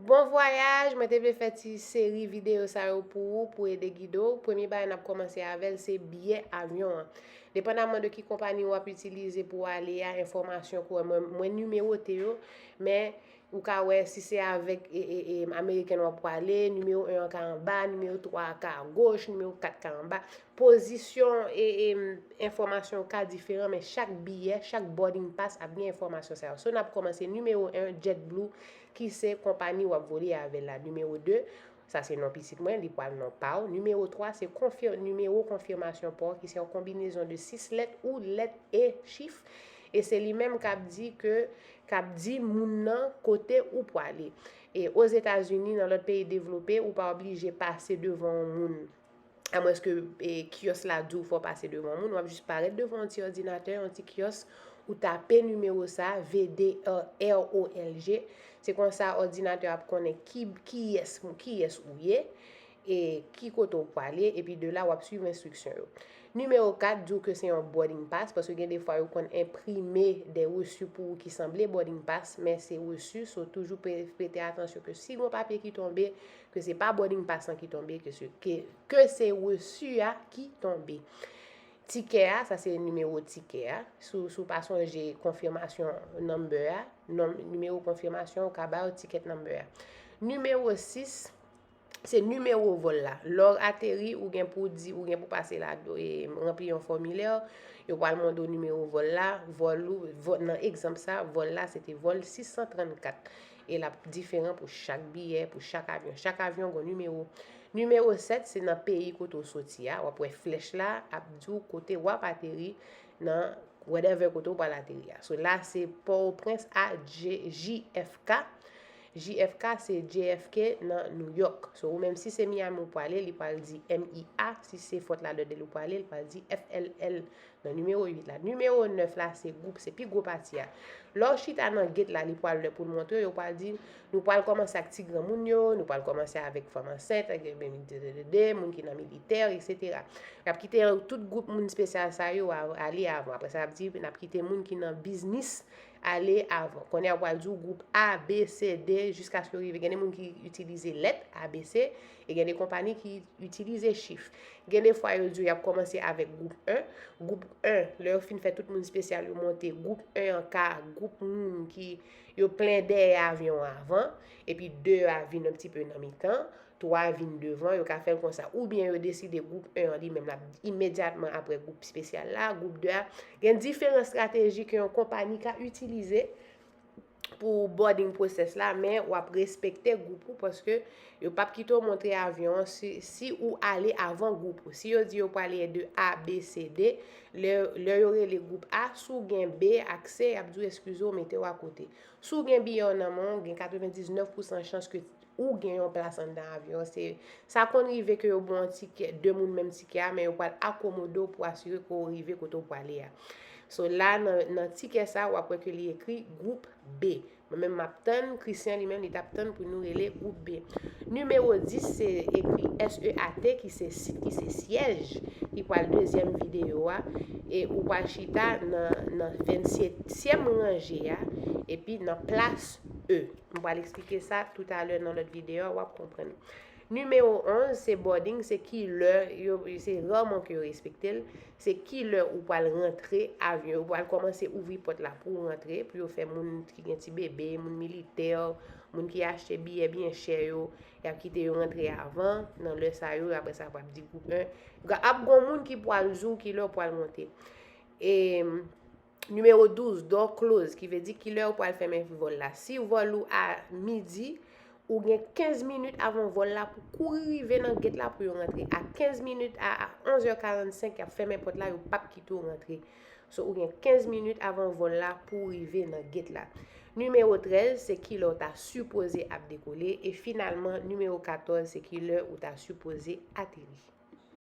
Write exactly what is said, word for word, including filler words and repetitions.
Bon vwayaj, mwen te vle fè ti seri videyo sa yo pou ou, pou ede gide w. Premye bagay n ap kòmanse avè l, se biyè avyon an. Depandaman de ki konpani w ap itilize pou w ale a, enfòmasyon kou mwen, mwen nimewote yo, men ou ka wè si se avèk e, e, e, amerikèn w ap prale, nimewo en an ka anba, nimewo twa a ka agoch, nimewo kat ka anba. Pozisyon e, e, enfòmasyon yo ka diferan, men chak biyè, chak boarding pass ap gen enfòmasyon sa yo. So, n ap kòmanse nimewo en, JetBlue, ki se konpani w ap vole avè l la. Nimewo de, sa se non pitit mwen, li pral non pa w. Nimewo twa, se konfir-, nimewo konfimasyon pa w, ki se yon konbinezon de sis lèt ou lèt e chif. E se li menm k ap di ke, k ap di moun nan kote ou prale. E Ozetazini, nan lòt peyi devlope, ou pa oblije pase devan yon moun. Amwenske, e, kiyòs la di w fò w pase devan moun, w ap jis parèt devan yon ti òdinatè, yon ti kiyòs, ou tape nimewo sa, V D R O L G. Se konsa òdinatè a ap konnen ki, kiyès, kiyès ou ye, e ki kote w prale, epi de la, w ap swiv enstriksyon yo. Nimewo kat di w ke se yon boarding pass, paske gen de fwa yo konn enprime de resi pou ou ki sanble boarding pass, men se resi, so toujou pre-, prete atansyon ke si gen yon papye ki tonbe, ke se pa boarding pass lan ki tonbe, ke se, ke, ke se resi a ki tonbe. Tikè a, sa se nimewo tikè a. Si w, si w pa sonje konfimasyon number a, non, nimewo konfimasyon, ou ka ba yo ticket number a. Nimewo sis, se nimewo vòl la. Lè w ateri, ou gen pou di, ou gen pou pase la, e, ranpli yon fòmilè, yo pral mande w nimewo vòl la, vòl ou, vò-, nan egzanp sa, vòl la, se te vòl sis san trannkat. E l ap diferan pou chak biyè, pou chak avyon. Chak avyon gen nimewo. Nimewo sèt, se nan peyi kote w soti a. W ap wè flèch la, ap di w kote w ap ateri nan whatever kote w pral ateri a. So la, se Pòtoprens a J-, J F K. J F K se J F K nan New York. So ou menm si se Miami ou prale, li pral di M I A. Si se Fort Lauderdale ou prale, li pral di F L L nan nimewo uit la. Nimewo nèf la, se gwoup, se pi gwo pati a. Lè w chita nan gate la, li pral lè pou l montre, yo pral di, nou pral kòmanse ak ti granmoun yo, nou pral kòmanse avèk fanm ansent, de, de, de, de, moun ki nan militè, et cetera. Y ap kite tout gwoup moun espesyal sa yo a-, ale avan. Apre sa, y ap di, n ap kite moun ki nan biznis ale avan. Kounye a, yo pral di w gwoup A, B, C, D, jiskaske yo rive. Gen de moun ki itilize lèt A B C, e gen de konpani ki itilize chif. Gen de fwa, yo di w y ap kòmanse avèk gwoup en. Gwoup en, lè yo fin fè tout moun espesyal yo monte, gwoup en an ka gwoup moun ki yo plen dèyè avyon an avan, epi de a vin yon ti pe nan mitan, twa a vin devan, yo ka fè l konsa. Oubyen yo deside gwoup en an li menm l ap imedyatman apre gwoup espesyal la, gwoup de a. Gen diferan estrateji ke yon konpani ka itilize pou boarding process la, men w ap respekte gwoup ou paske yo p ap kite w montre avyon an si, si ou ale avan gwoup ou. Si yo di yo prale de A, B, C, D, lè, lè yo rele gwoup A, si w gen B ak C, y ap di w eskize w, mete w akote. Si w gen biyè w nan men w, gen katrevendiznèf pousan chans ke ou gen yon plas anndan avyon an. Se, sa konn rive ke yo ba w yon tikè, de moun menm tikè a, men yo pral akomode w pou asire ke w rive kote w prale a. So la, nan, nan tikè sa, w ap wè ke li ekri gwoup B. Mwen menm, m ap tann, Christian li menm, li t ap tann pou nou rele gwoup B. Nimewo dis, se ekri S E A T, ki se sit, ki se syèj, ki pral dezyèm videyo a. E ou pral chita nan, nan vennsetyèm ranje a, epi nan plas E. M pral eksplike sa toutalè nan lòt videyo a, w ap konprann. Nimewo onz, se boarding, se ki lè yo, se rèman ke yo respekte l, se ki lè ou pral rantre avyon, yo pral kòmanse ouvri pòt la pou w rantre, pou yo fè moun ki gen ti bebe, moun militè, moun ki achte biyè byen chè yo, y ap kite yo rantre avan, nan lè sa yo, apre sa, w ap di gwoup en. Ap gon moun ki pral di w ki lè w pral monte. E, Nimewo douz, door close, ki vle di ki lè yo pral fèmen vòl la. Si vòl ou a midi, ou gen kenz minit avan vòl la pou kouri rive nan gate la pou yo rantre. A kenz minit, a, a onz è karannsenk, y ap fèmen pòt la, yo p ap kite w rantre. So, ou gen kenz minit avan vòl la pou w rive nan gate la. Nimewo trèz, se ki lè w ta sipoze ap dekole. E finalman, nimewo katòz, se ki lè ou ta sipoze ateri.